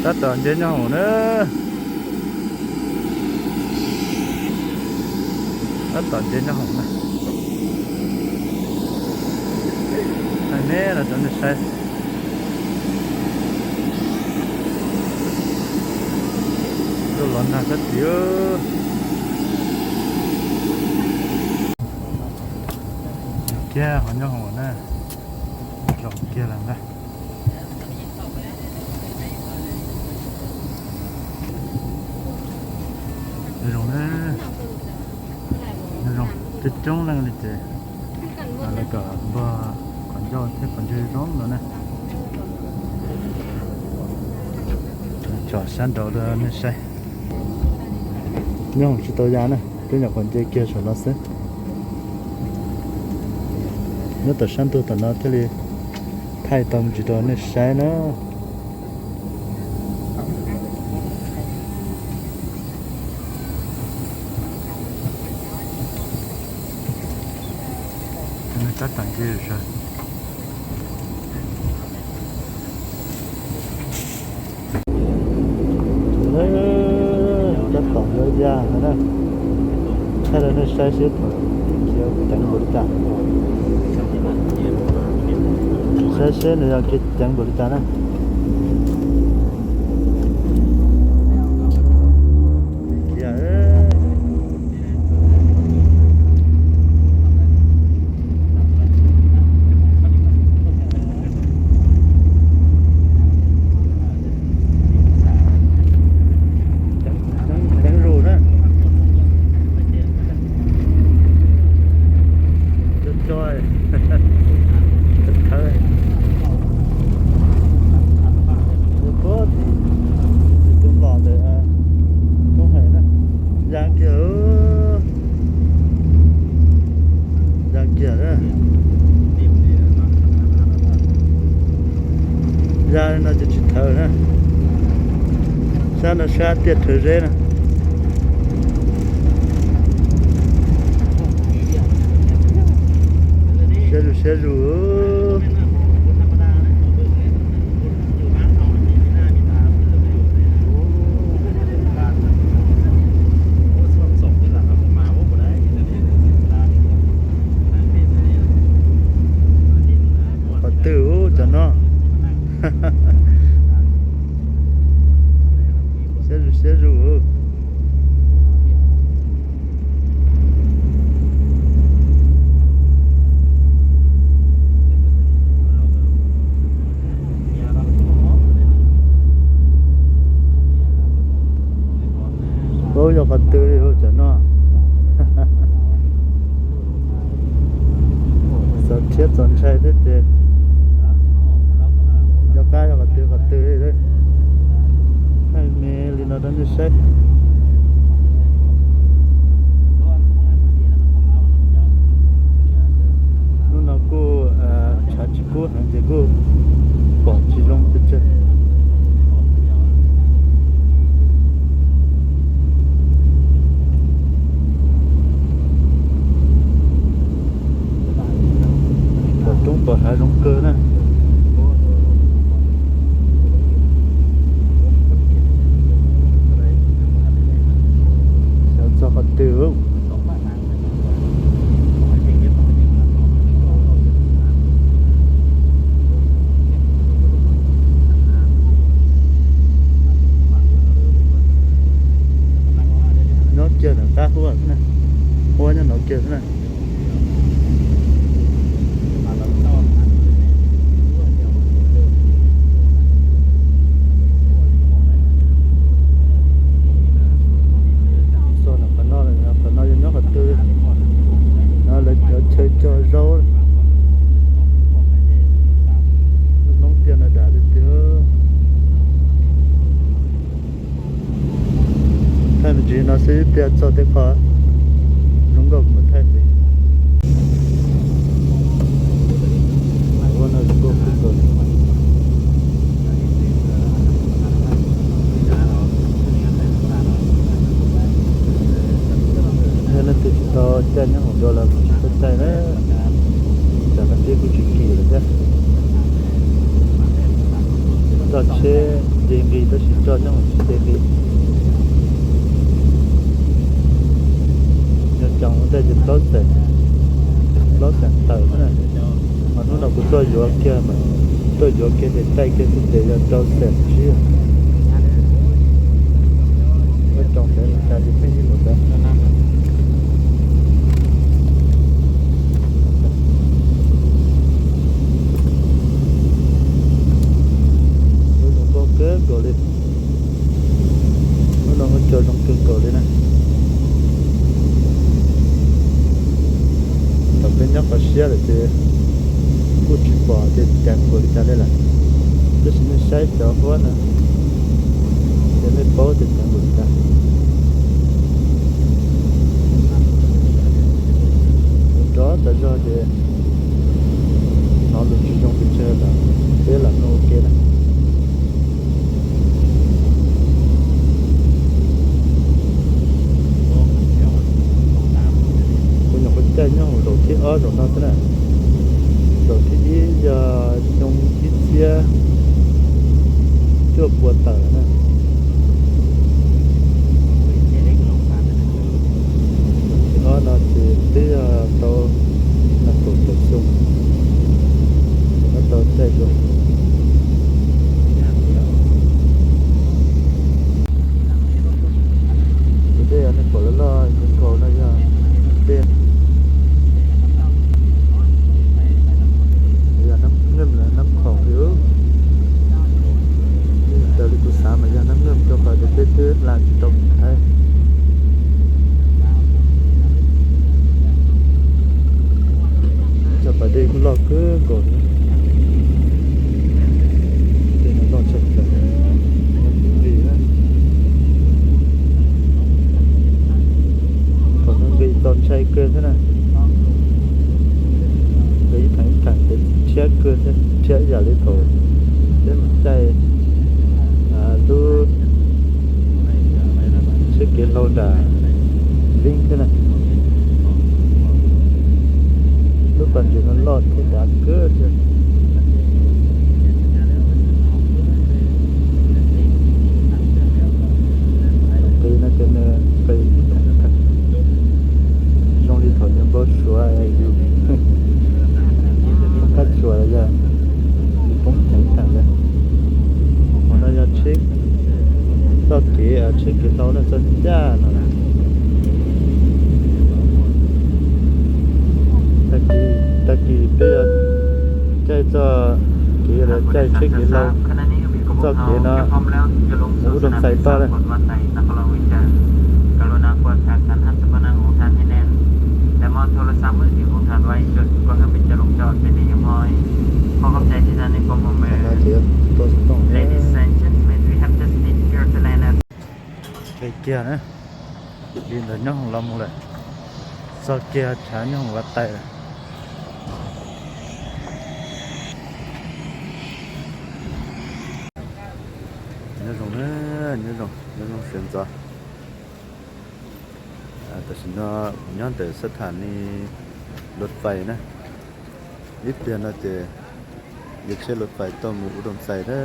Tab tom nce nyob hoom na. Tab tom nce nyob hoom na. Hais me no rau nej saib. Los nag sab tid. Kiag qhov nyob hoom na. Zoo kiag lawm na. Zoo na, zoo coob coob leej li ces lawv kom npog qhov ncauj thiab qhov ntswg zoo no na. Tsom sab nraud rau nej saib. Nyob hoom tsis tau ya na, twb nyuam qhuav nce kiag saum no xwb. Nyob tom sab ntug tom no thiaj li thaij tau me ntsis rau nej saib na. Tab tom nce zog. Tab tom yuav ya no na. Thaij rau nej saib seb thaum khiav ceev npaum li cas. Saib seb nws yog khiav ceev npaum li cas na. Khiav, ceev zus na. Tso, tso, thawv, thawv. Ua pob tim tus los ntawm koob hais na. Ya kiag, ya kiag na. Ya li no ces tsis thawv na. Sab no sab tiaj rhawv zeb na. Siab zus siab zus. Qhov twg cov no. Siab zus siab zus. Ub, yog qhov twg li cov no. Txaus rhiab txaus ntshai thiab ces yog qab yog qhov twg qhov twg li. Thaij me li no rau nej saib. Hnub no kuj tshav tsis kub heev ces kuj pom tsis zoo pes tsawg. Pom roob pom hav zoo kawg na. Xyov txog qhov twg. Nyob kiag ntawm qab huab xwb na, huab nyob nov kiag xwb na. Txog ntawm qhov no, qhov no yog nyob qhov twg? No lawv cov chaw cog zaub. Lub hnub tiag no dam tiag tiag. Thaij me ntsis no xwb tiag, txog tej qho zoo nkauj kuv mam thaij ntxiv. Ua no zoo nkauj kawg nkaus. Yog leej twg tsis tau caij nyob hauv dua los kuj tsis txhob caij na, tsam no peb kuj tsis kim lawm thiab. Coj tsheb nce nqis tab sis coj nyob hauv tsis nce nqis. Nyob tsoom ua ntej ces plaub xeem, plaub xeem tawm xwb na. Mas hnub no kuv tuaj yuav kiag mas, tuaj yuav kiag ces caij kiag xwb ces yog rau xeem tsib. Nyob tsoom pem cas ces pheej yig npaum ntawd. Lub zoo nkauj kawg nkaus li. Lub no muaj cov zoo kawg nkaus li na. Thaum peb nyob qhov siab lawm ces kuj tsis pom tias ceev npaum li cas li lawm, tab sis nej saib cov huab no ces nej paub tias ceev npaum li cas. Nrov tas zog ces hnov lus tsis zoo pes tsawg los peb lam mloog ua ke na. Kuv nyuam qhuav caij nyob hauv zaum thib ob zaum no xwb na. Zaum thib ib yog xyoo ib txhiab cuaj pua tawm na. Zaum thib ob no ces twb yog tau nees nkaum tawm xyoo, tau caij dua. Tus dej nej pom loj loj nkaus no yog dej, yog nab nkeem los nab khoom li. Raws li kuv xav mas yog nab nkeem rau qhov tias peb twb hla tsis tau mus Thaib. Cov pas dej kuj loj kawg nkaus li. Tej no loj tshaj plaws, nqis na. Thaum no nqis txaus ntshai kawg thiab na. Nqis ib theem ib theem ces rhiab kawg thiab, rhiab ib yam li thaum peb mus caij lub tsheb kev hlau nram Vib thiab na. Lub pas ntses no loj thiab dav kawg thiab. Nqis no ces nws nqis zoo li thaum nws npau suav yus qab tsuas los yog yus poob theem ib theem li. Qhov no yog tsheb txoj kev, tsheb kev hlau no txoj caj no. Tag kis peb caij txoj kev los caij tsheb kev hlau, txoj kev no mus Ub Doo Xais toj na. Qhov no ces tuaj xov tooj thiab. Nqis kiag na, li ntawd nyob hoom los mus lawm, txog kiag tshav nyob hoom Vaj Tais lawm. Nyob zoo na, nyob zoo, nyob zoo sawv ntxov. Tam sim no nyob ntawm xab tha ni luv fais na. Ib pliag no ces yuav tsheb luv fais tuaj mus Ub Doo Xais na.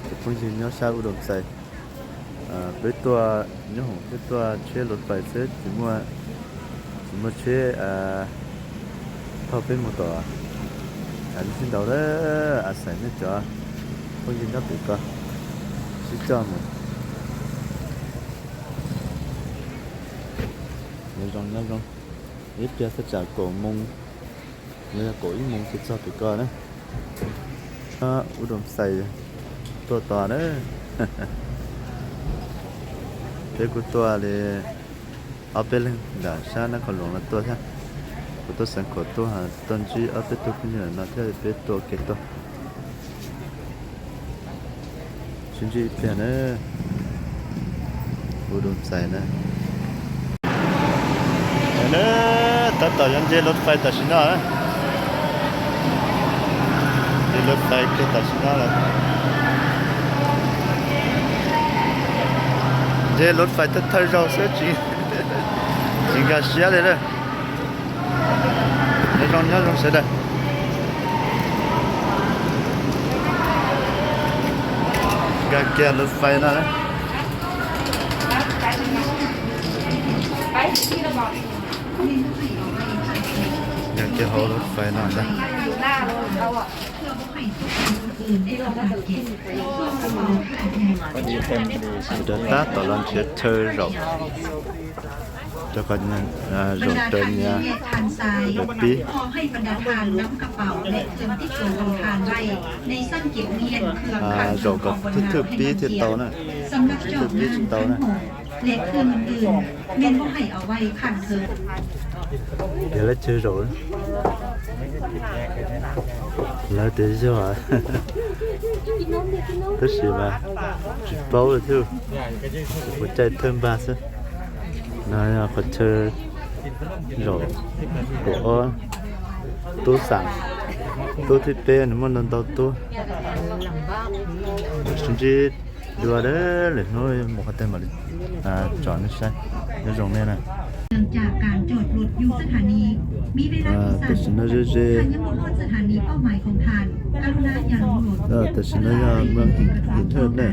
Cov phooj ywg nyob sab Ub Doo Xais, peb tuaj nyob hoom peb tuaj tsheb luv fais xwb, tsis muaj, tsis muaj tsheb thauj peb mus tom. Lub sij ntau lawm, a xais nej cov phooj ywg nyob pem ko sib coj mus. Nyob zoo, nyob zoo. Ib pliag thaj tsam kaum moo los yog kaum ib moo ces txog pem ko na. Ub Doo Xais tuaj tos na. Peb kuj tuaj li ob peb leeg nram sab Nab Khoos Loos no tuaj thiab. Kuv tuaj Xeev Khuam tuaj, tuaj ntsib ob peb tug phooj ywg no thiab peb tuaj ua ke tuaj. Sib ntsib ib pliag na. Ub Doo Xais na. Tab tom yuav nce luv fais tam sim no. Nce luv fais kiag tam sim no lawm. Nce luv fais thawj thawj zaug xwb, tsis nkag siab li lawm. Nyob zoo, nyob zoo sawv daws. Nkag kiag lub fais no na. Nkag kiag hauv lub fais no ntag. Sawv daws tab tom los nrhiav chaw zaum, rau qhov zaum raws nyias pib, zaum kom thwj thwj pib thiaj tau na, thwj thwj pib tsis tau na. Tias lawv chaw zaum, lawv tias yog, tab sis mas tsis paub li thiab, kuv caij thawj npag xwb. No yog qhov chaw zaum, tub xam, tub thib peb nws muaj ntau ntau tub. Sib ntsib dua lwm hnub mus qhov twg mam li tsom nej saib, nyob zoo nej na. Tam sim no ze ze, tam sim no yog moos Yim Hawj ne,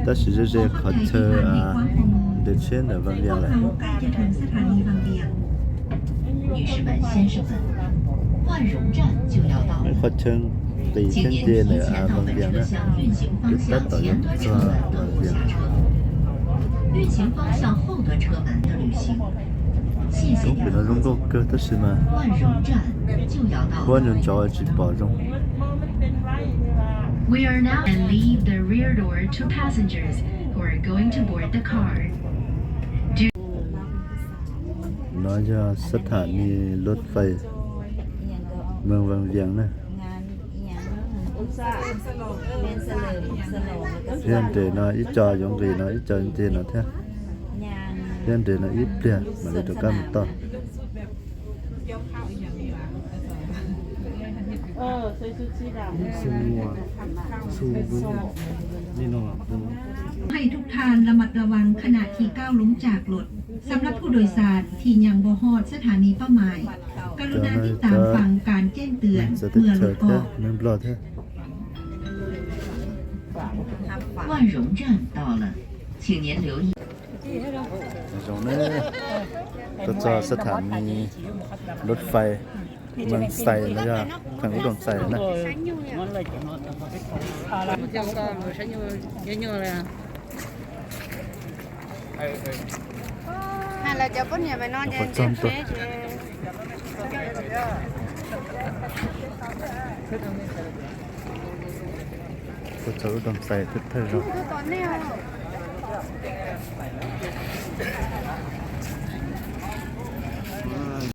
tab sis ze ze qhov chaw nres tsheb ntawm Vaj Vias lawm. Qhov chaw nqis thiab nce ntawm Vaj Vias na, tab tom yuav txog Vaj Vias. Toob pem no zoo nkauj kawg tab sis mas huab ntsov ntsov tsis pom zoo. No yog sab tham nis luv fais Moos Vaj Vias na. Thiab nres no ib co yuav nqis no ib co nce no thiab. Thiab nres no ib pliag mam li rov qab mus toj. Xin lỗi, xin lỗi. ให้ทุกท่านระมัดระวังขณะที่ก้าวลงจากรถ สำหรับผู้โดยสารที่ยังบ่ฮอดสถานีเป้าหมาย กรุณาติดตามฟังการแจ้งเตือนเมื่อรถออก 万荣站到了，请您留意。 Zoo ne, tuaj txog sab tham nis luv fais Moos Xais los yog theem Ub Doos Xais na. Tuaj txog Ub Doos Xais thawj thawj zaug.